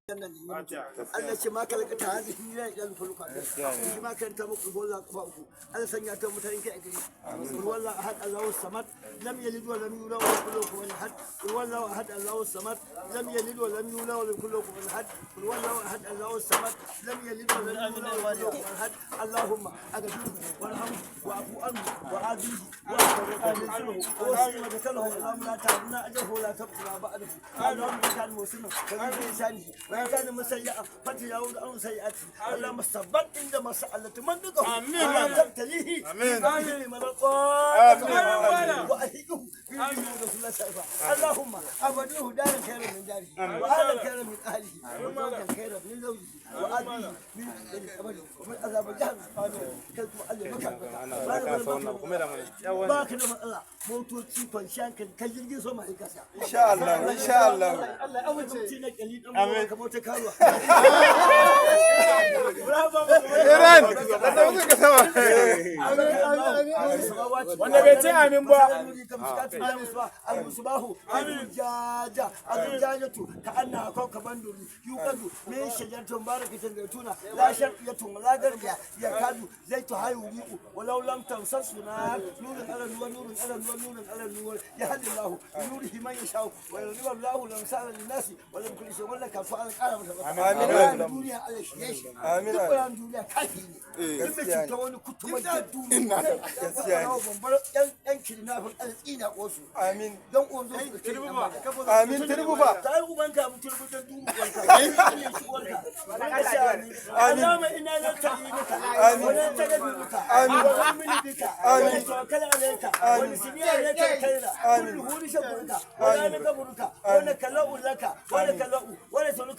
Nan ne mutu. Allah ce ma kalaka ta hazihi ya idan fuluka. Shi ma karanta muku gola kafa uku. Allah sanya ta mutane kai a gari. Qul huwallahu ahad, Allahu samad, lam yalid wa lam yulad wa lam yakul lahu kufuwan ahad. Qul huwallahu ahad, Allahu samad, lam yalid wa lam yulad wa lam yakul lahu kufuwan ahad. Qul huwallahu ahad, Allahu samad, lam yalid wa lam yulad wa lam yakul lahu kufuwan ahad. Allahumma aghfirhu warhamhu wa'fu anhu wa'afihi wa'afihi wa اللهم لا تعبنا اجره ولا تبقنا بعده. اللهم ان كان مسلما فمن لسانه، وان كان مسيئا فتجاوز عن سيئاته. اللهم ثبت عند مسألة من دقه. امين. ولا تبتليه. امين. امين. وأهله في رسول الله صلى الله عليه وسلم. اللهم أبدله دارا خيرا من داره، وأهلا خيرا من أهله، وزوجا خيرا من زوجه، وأبيه من أبده، ومن عذاب جهنم. آمين. كلكم الله مكان ba ka da matsala, motoci, kwanciyar hankali, kan jirgin sama in kasa. Insha Allah, insha Allah. Allah ya amince na kyali dan uwa kamar ta karuwa. Iran, da ta muka ka sama. Wanda bai ce amin ba. Al-musbahu al-jaja al-jajatu ka anna kawkaban duri yuqadu min shajaratin barakatin zaituna la sharqiyatun la garbiya yakadu zaitu hayuriqu walau lam tamsashu nar, nurun ala nur, nurun ala nur, nurun ala nur, yahdi Allahu bi nurihi man yasha'u wa yadribu Allahu al-amsala lin-nasi wa lam kulli shay'in wala kafu ala qara mata. Amin. Duniya Allah shi shi. Amin. Duk wani duniya kafi ne. Duk mai cuta wani kutuma da duniya. Gaskiya ne. Bambar yan yan kidnapping altsina ko su. Amin. Don uwan zo su ce. Amin, Tinubu fa. Ta yi ubanka mu turbu don dubu uwanka. Ne shi uwanka. Amin. Allahumma inna nasta'inuka. Amin. Wa nastaghfiruka. Amin. Wa nu'minu bika. Amin. Wa natawakkal alayka. Wa nusbi alayka al-khayra. Amin. Kulluhu li shukruka. Wa la nakfuruka. Wa nakallu laka. Wa nakallu wa nas'aluka.